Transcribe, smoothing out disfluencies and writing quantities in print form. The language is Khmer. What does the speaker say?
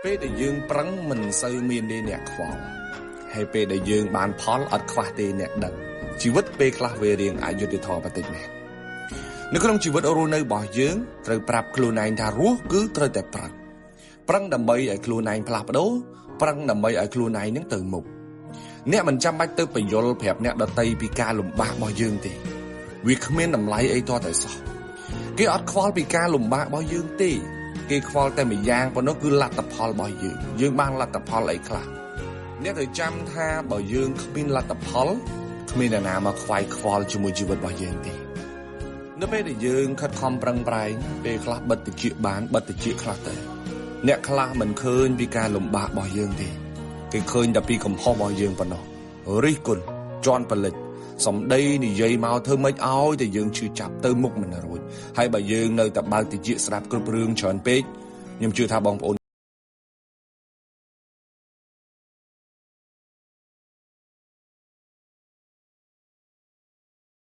ពេលដែលយើងប្រឹងមិនសូវមានទេអ្នកខ្វល់ហើយពេលដែលយើងបានផលអត់ខ្វះទេអ្នកដឹងជីវិតពេលខ្លះវារៀងអយុត្តិធម៌បន្តិចមែននៅក្នុងជីវិតរស់នៅរបស់យើងត្រូវប្រាប់ខ្លួនឯងថារស់គឺត្រូវតែប្រឹងប្រឹងដើម្បីឲ្យខ្លួនឯងផ្លាស់ប្ដូរប្រឹងដើម្បីឲ្យខ្លួនឯងនឹងទៅមុខអ្នកមិនចាំបាច់ទៅបញ្យល់ប្រាប់អ្នកដតីពីការលំបាករបស់យើងទេវាគ្មានតម្លៃអីទាល់តែសោះគេអត់ខ្វល់ពីការលំបាករបស់យើងទេគេខ្វល់តែម្យ៉ាងប៉ុណ្ណោះគឺលទ្ធផលរបស់យើងយើងបានលទ្ធផលអីខ្លះអ្នកត្រូវចាំថាបើយើងគ្មានលទ្ធផលគ្មានអ្នកណាមកខ្វាយខ្វល់ជាមួយជីវិតរបស់យើងទេនៅពេលដែលយើងខិតខំប្រឹងប្រែងពេលខ្លះបិទតិចបានបិទតិចខ្លះទៅអ្នកខ្លះមិនឃើញពីការលំបាករបស់យើងទេគេឃើញតែពីកំហុសរបស់យើងប៉ុណ្ណោះរិះគន់ជន់ផលិតសំដីនិយាយមកធ្វើម៉េចឲ្យតែយើងឈឺចាប់ទៅមុខមិនរួចហើយបើយើងនៅតែបើកតិចស្ដាប់គ្រប់រឿងច្រើនពេកខ្ញុំជឿថាបងប្អូន